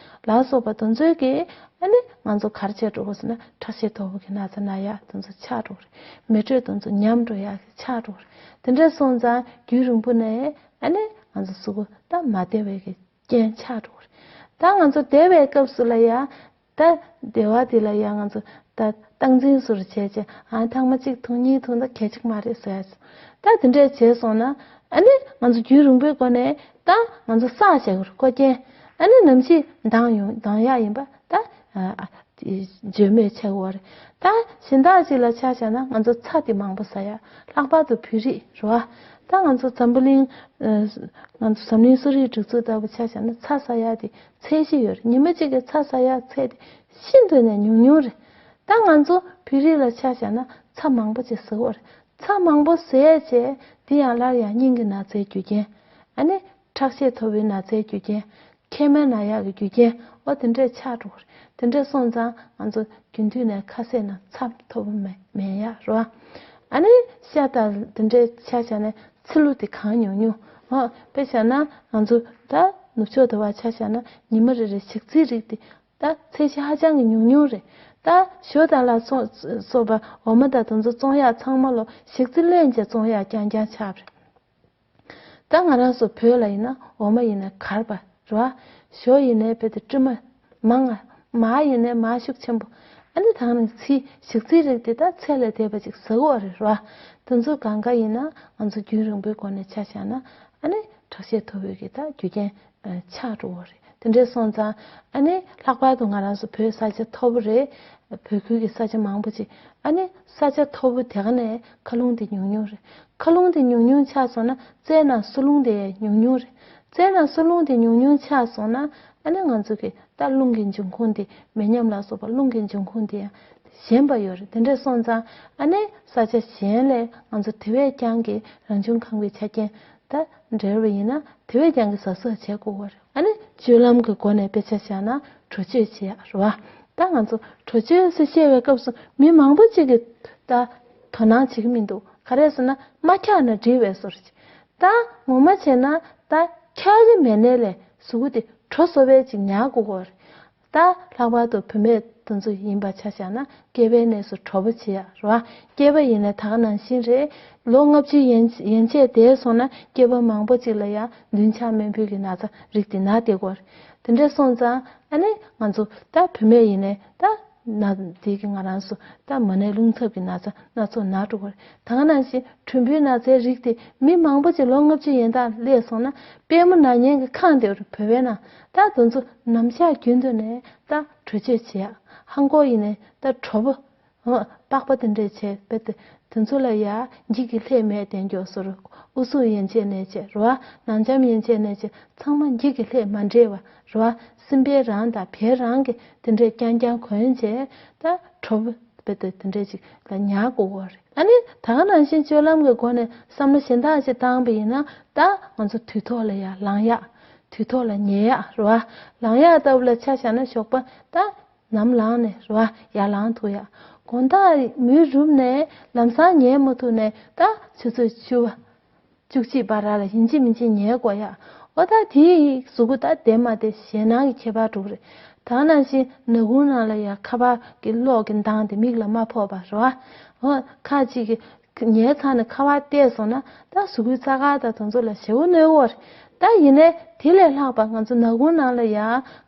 ལ་སོགས་པ་དེ་ཚོའི་གི་ཨ་ནི་ང་ཚོ་ག་རེ་བྱས་འགྲོ་གི་ཟེར་ན། ཁྲག་ཤེད་མཐོ་པོ་གི་ན་ཚ་ན་ཡག་དེ་ཚོ་ཆགས་འགྲོ་གི་རེད། མེ་དྲོད་དེ་ཚོ་ཉམས་འགྲོ་ཡག་གི་ཆགས་འགྲོ་གི་རེད། དེ་འདྲ་སོང་ཙང་རྒྱུན་རིང་པོ་ནས་ཨ་ནི་ང་ཚོ་གཟུགས་པོ་ད་མ་བདེ་བའི་གི་རྐྱེན་ཆགས་འགྲོ་གི་རེད། ད་ང་ཚོ་བདེ་བའི་སྐབས་སུ་ལ་ཡ། ད་བདེ་བ་དེ་ལ་ཡ་ང་ཚོ་ད་སྟངས་འཛིན་ཟུར་བྱས་བྱས། ཨ་ཐེངས་མ་གཅིག་འཐུང་གཉིས་འཐུང་ད་གལ་ཆེ་གི་མ་རེད་ཟེར་ཡ། ད་དེ་འདྲས་བྱས་སོང་ན་ཨ་ནི་ང་ཚོ་རྒྱུན་རིང་པོའི་སྒོ་ནས་ད་ང་ཚོ་བསགས་བྱས་དགོས་རེད། ཁོ་རྐྱེན་ཨ་ནི་ནམ་ཞིག་ལྡང་ཡོང་ལྡང་ཡག་ཡིན་པ་ད་ཨ་ཨ་བརྗོད་མེད་ཆགས་ཀྱི་རེད། ད་གཞན་དག་ཅིག་ལ་ཆ་བཞག་ན་ང་ཚོ་ཚྭ་དེ་མང་པོ་ཟ་ཡ། ལྷག་པར་དུ་བོད་རིགས་རེད་བ། ད་ང་ཚོ་འཛམ་བུ་གླིང་ཨ་ང་ཚོ་འཛམ་གླིང་གསོ་རིག་སྒྲིག་འཛུགས་ལྟ་བུ་ཆ་བཞག་ན་ཚ་ཟ་ཡག་དེ་ཚད་གཞི་ཡོད་རེད། ཉི་མ་གཅིག་གི་ཚ་ཟ་ཡག་ཚད་དེ་ཤིན་ཏུ་ནས་ཉུང་ཉུང་རེད། ད་ང་ཚོ་བོད་རིགས་ལ་ཆ་བཞག་ན་ཚྭ་མང་པོ་ཅིག་ཟ་གི་ཡོད་རེད། ཚྭ་མང་པོ་ཟས་བྱས་དེ་ཡང་སླར་ཡང་སྙིང་གི་ན་ཚའི་རྒྱུ་རྐྱེན། ཨ་ནི་ཁྲག་ཤེད་མཐོ་བའི་ན་ཚའི་རྒྱུ་རྐྱེན། མཁལ་མའི་ན་ཡག་གི་རྒྱུ་རྐྱེན། ཨོ་དེ་འདྲས་ཆགས་འགྲོ་གི་རེད། དེ་འདྲས་སོང་ཙང་ང་ཚོ་རྒྱུན་མཐུད་ནས་ཁ་ཟས་ནང་ཚྭ་མཐོ་པོ་མེད་མེད་ཡག་རེད་བ། ཨ་ནི་ཤ་དང་དེ་འདྲས་ཆ་བཞག་ནས་ཚི་ལུ་དེ་གང་ཉུང་ཉུང་། ཨོ་དཔེ་བཞག་ན་ང་ཚོ་ད་ནུབ་ཕྱོགས་དུ་བ་ཆ་བཞག་ན་ཉི་མ་རེ་རེ་ཞག་ཚིལ་རིགས་དེ་ད་ཚད་གཞི་ཧ་ཅང་གི་ཉུང་ཉུང་རེད། ད་ཞོ་དང་ལ་སོགས་སོགས་པ་འོ་མ་དང་དེ་ཚོ་བཙོང་ཡག་ཚང་མ་ལོ་ཞག་ཚིལ་ལོན་བྱས་བཙོང་ཡག་རྐྱང་རྐྱང་ཆགས་པ་རེད། ད་ང་རང་ཚོ་བོད་ལ་ཡིན་ན་འོ་མ་ཡིན་ན་གར་པ་རེད་བ། ཞོ་ཡིན་ནའི་བོད་དུ་དཀྲི་མ་མང་ང་། མར་ཡིན་ནའི་མར་ཤུགས་ཆེན་པོ། ཨ་ནི་ད་ནི་ཚིལ་ཞག་ཚིལ་རིགས་དེ་ད་ཚད་ལས་འདས་པ་ཅིག་ཟ་གི་ཡོད་རེད་བ། དེ་ཚོ་གང་ག་ཡིན་ན་ང་ཚོ་རྒྱུན་རིང་པོའི་སྒོ་ནས་ཆ་བཞག་ན་ཨ་ནི་ཁྲག་ཤེད་མཐོ་བོའི་གི་ད་རྒྱུ་རྐྱེན་ཆགས་འགྲོ་གི་ཡོད་རེད། དེ་འདྲས་སོང་ཙང་ཨ་ནི་ལྷག་པར་དུ་ང་རང་ཚོ་བོད་ས་ཆ་མཐོ་པོ་རེད། བོད་ཁུལ་གྱི་ས་ཆ་མང་པོ་ཅིག་ཨ་ནི་ས་ཆ་མཐོ་པོ་དེ་ག་ནས་མཁའ་རླུང་དེ་ཉུང་ཉུང་རེད། མཁའ་རླུང་དེ་ཉུང་ཉུང་ཆགས་སོང་ན་རྩའི་ནང་སོལ་རླུང་དེ་ཉུང་ཉུང་རེད། རྩའི་ནང་སོལ་རླུང་དེ་ཉུང་ཉུང་ཆགས་སོང་ན་ཨ་ནི་ང་ཚོ་གི་ད་རླུང་གི་འབྱུང་ཁུངས་དེ་མེ་ཉམས་ལ་སོགས་པ་རླུང་གི་འབྱུང་ཁུངས་དེ་ཡང་ཞན་པ་ཡོད་རེད། དེ་འདྲས་སོང་ཙང་ཨ་ནི་ས་ཆ་གཞན་ལས་ང་ཚོ་དེ་བས་ཀྱང་གི་རང་བྱུང་ཁམས་ཀྱི་ཆ་རྐྱེན་ད་འབྲེལ་བ་ཡིན་ན་དེ་བས་ཀྱང་གི་ཟ་ཟ་བྱེད་དགོས་པ་རེད། ཨ་ནི་སྤྱོད་ལམ་གྱི་སྒོ་ནས་དཔེ་ཆ་བཞག་ན་དྲོད་སྤྱོད་བྱེད་ཡག་རེད་བ། ད་ང་ཚོ་དྲོད་སྤྱོད་ཟེར་བཤད་པའི་སྐབས་སུ་མི་མང་པོ་ཅིག་གིས་ད་དོ་སྣང་བྱེད་ཀྱི་མི་འདུག་ག་རེ་ཟེར་ན་མ་འཁྱག་ན་འགྲིག་པའི་བཟོ་འདྲ་ཅིག་ད་ངོ་མ་བྱས་ན་ད་འཁྱག་གི་མེད་ནའི་ལས་གཟུགས་པོ་དེ་དྲོ་བཟོ་བའི་ཅིག་ཉར་དགོས་ཀྱི་ཡོད་རེད། ད་ལྷག་པར་དུ་བུད་མེད་དེ་ཚོ་ཡིན་པ་ཆ་བཞག་ན་སྐྱེས་པའི་གནས་སུ་དྲོ་པོ་བྱེད་ཡག་རེད་བ། སྐྱེས་པ་ཡིན་ནའི་ད་ག་ནང་བཞིན་རེད། ལོ་ལྔ་བཅུ་ཡན་ཡན་ཆད་འདས་སོང་ན་སྐྱེས་པ་མང་པོ་ཅིག་ལ་ཡང་མདུན་ཆགས་རྨེན་བུ་གི་ན་ཚ་རིགས་དེ་ན་བསྡད་ཀྱི་ཡོད་རེད། དེ་འདྲ་སོང་ཙང་ཨ་ནི་ང་ཚོ་ད་བུད་མེད་ཡིན་ནའི་ད་ན་དེ་གི་ང་རང་ཚོ་ད་མ་ཎི་རླུང་འཚུབ་ཀྱི་ན་ཚ་སྣ་ཚོགས་ན་འགྲོ་གི་རེད། ད་ག་ནང་བཞིན་གྲུམ་བུའི་ན་ཚའི་རིགས་དེ་མི་མང་པོ་ཅིག་ལོ་ལྔ་བཅུ་ཡན་དག་སླེབས་སོང་ན་པུས་མོ་ན་མཁན་གྱི་ཁང་དེ་བོད་པའི་ནང་ད་དེ་ཚོ་ནམ་ཞག་རྒྱུན་དུ་ནས་ད་དྲོད་སྤྱོད་བྱེད་ཡག་ཧང་གོ་ཡིན་ནའི་ད་དྲོ་པོ། ཨོ། པགས་པ་དེ་འདྲས་བྱས་པས་དེ་དེ་ཚོ་ལ་ཡ་འགྱིག་གི་ལྷས་མེད་དེ་མགྱོགས་སོར། ཨུ་ཚུགས་ཡན་ཆད་ནས་བྱས་རེད་བ། ནང་འཇམ་ཡན་ཆད་ནས་བྱས་ཚང་མ་འགྱིག་གི་ལྷས་མ་འདྲེས་པ་རེད་བ། སྲིན་བལ་རང་དང་བལ་རང་གི་དེ་འདྲས་རྐྱང་རྐྱང་གོན་བྱས་ད་དྲོ་པོ་པས་དེ་དེ་འདྲས་ཅིག་ལ་ཉར་དགོས་པ་རེད། ཨ་ནི་ད་ག་ནང་བཞིན་སྤྱོད་ལམ་གྱི་སྒོ་ནས་བསམ་བློ་གཞན་དག་ཅིག་བཏང་པ་ཡིན་ན་ད་ང་ཚོ་དུས་ཐོག་ལ་ཡ་ལངས་ཡག་དུས་ཐོག་ལ་ཉལ་ཡག་རེད་བ། ལངས་ཡག་ལྟ་བུ་ལ་ཆ་བཞག་ན་ཞོགས་པ་ད། ནམ་ལངས་ནས་རེད་བ། ཡར་ལངས་ཐུབ་ཡག་དགོང་དག་མུན་རུབ་ནས་ལམ་སང་ཉལ་མ་ཐུབ་ནས་ད་ཆུ་ཚོད་བཅུ་པ། བཅུ་གཅིག་བར་ལ་ཡིན་གཅིག་མིན་གཅིག་ཉལ་དགོས་ཡག་འོ་ད་དེའི་གཟུགས་པོ་ད་བདེ་མ་བདེ་ཞེད་སྣང་གི་ཁྱད་པར་འགྲོ་གི་རེད། ད་ནང་བཞིན་ནག་ཁུང་ནང་ལ་ཡ་ཁ་པར་གྱི་གློག་གི་མདངས་དེ་མིག་ལ་མ་ཕོག་པ་རེད་བ། འོ་ཁ་ཅིག་གི་ཉལ་ཚར་ནས་ཁ་པར་བལྟས་སོང་ན་ད་གཟུགས་པོའི་རྩ་དཀར་དང་དེ་ཚོ་ལ་ཞེ་པོ་གནོད་ཀྱི་རེད། ད་ཡིན་ནའི་དེ་ལས་ལྷག་པ་ང་ཚོ་ནག་ཁུང་ནང་ལ་ཡ་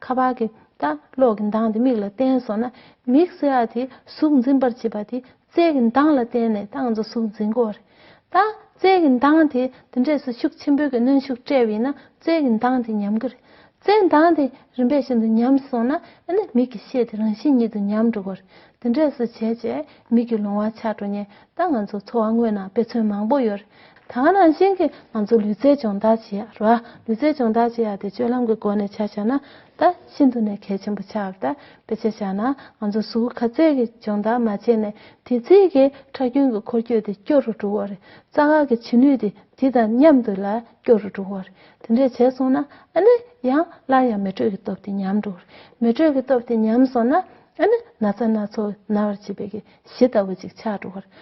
ཁ་པར་གྱི་ད་གློག་གི་མདངས་དེ་མིག་ལ་བསྟན་སོང་ན་མིག་ཟེར་ཡག་དེ་གཟུགས་འཛིན་པར་བྱེད་པ་དེ་རྩལ་གྱི་མདངས་ལ་བརྟེན་ནས་ད་ང་ཚོ་གཟུགས་འཛིན་གྱི་ཡོད་རེད། ད་རྩལ་གྱི་མདངས་དེ་དེ་འདྲས་སུ་ཤུགས་ཆེན་པོའི་གི་གནོན་ཤུགས་སྤྲད་པ་ཡིན་ན་རྩལ་གྱི་མདངས་དེ་ཉམས་ཀྱི་རེད། རྩལ་མདངས་དེ་རིམ་པས་བཞིན་དུ་ཉམས་སོང་ན་ཨ་ནི་མིག་གི་ཤེལ་དེ་རང་བཞིན་ཉིད་དུ་ཉམས་འགྲོ་གི་ཡོད་རེད། དེ་འདྲས་སུ་བྱས་བྱས་མིག་གི་ལོང་བ་ཆགས་འགྲོ་མཁན་ད་ང་ཚོ་འཚོ་བ་དངོས་ནང་དཔེ་མཚོན་མང་པོ་ཡོད་རེད། ད་ག་ནང་བཞིན་གྱི་ང་ཚོ་ལུས་རྩལ་སྦྱོང་བརྡར་བྱེད་ཡག་རེད་བ། ལུས་རྩལ་སྦྱོང་བརྡར་བྱེད་ཡག་དེ་སྤྱོད་ལམ་གྱི་སྒོ་ནས་ཆ་བཞག་ན་ད་ཤིན་ཏུ་ནས་གལ་ཆེན་པོ་ཆགས་པ་རེད། ད་དཔེ་ཆ་བཞག་ན་ང་ཚོ་གཟུགས་ཁ་རྩལ་གྱི་སྦྱོང་བརྡར་མ་བྱས་ནས་དེ་རྩིས་ཀྱི་ཁྲག་རྒྱུན་གྱི་འཁོར་སྐྱོད་དེ་སྐྱོ་རུ་འགྲོ་གི་ཡོད་རེད། རྩ་ཁ་གི་བྱེད་ནུས་དེ་དེ་དང་མཉམ་དུ་ལ་སྐྱོ་རུ་འགྲོ་གི་ཡོད་རེད། དེ་འདྲས་བྱས་སོང་ན་ཨ་ནི་ཡང་སླར་ཡང་མེ་དྲོད་ཀྱི་སྟོབས་དེ་ཉམས་འགྲོ་གི་རེད། མེ་དྲོད་ཀྱི་སྟོབས་དེ་ཉམས་སོང་ན་ཨ་ནི་ན་ཚ་སྣ་ཚོགས་ན་བར་བྱེད་པའི་གི་གཞི་ལྟ་བུ་ཅིག་ཆགས་འགྲོ་གི་རེད།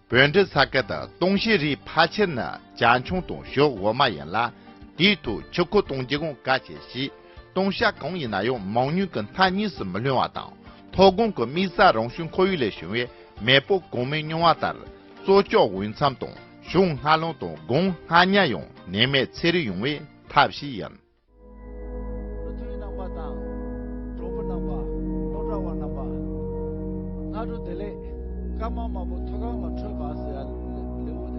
བོད་འབྲེལ་ས་ཁུལ་དུ་སྟོང་བཤད་རིགས་ཕལ་ཆེར་ནི་བྱ་ཁྱུང་དང་ཞོ་འོ་མ་ཡིན་ལ། དེའི་ཐོག་ཆུ་ཁོལ་གཏོང་རྒྱུ་གང་གལ་ཆེ་ཞིང་། སྟོང་བཤད་གང་ཡིན་ན་ཡང་མང་ཉུང་གི་མཐའ་གཉིས་སུ་མི་ལྷུང་བ་དང་། མཐོ་སྒང་གི་དམིགས་བསལ་རང་བྱུང་ཁོར་ཡུག་ལས་བྱུང་བའི་མེས་པོ་གོང་མའི་མྱོང་བ་ལྟར། རྩྭ་ལྕོག་འོས་འཚམ་དང་ཞོ་སྔ་ལོང་དང་སྒང་སྔ་ཉར་ཡང་ནད་མེད་ཚེ་རིང་ཡོང་བའི་ཐབས་ཤེས་ཡིན། ལུ་ཐུའི་ནང་པ་དང་། གྲོགས་པོ་ནང་པ། སློབ་གྲྭ་བ་ནང་པ། སྔ་དྲོ་བདེ་ལེགས། སྐར་མ་དམར་པོ་མཐོ་སྒང་ལ་འཕྲོས་པ་ཟེར་ཡ་ལེའུ་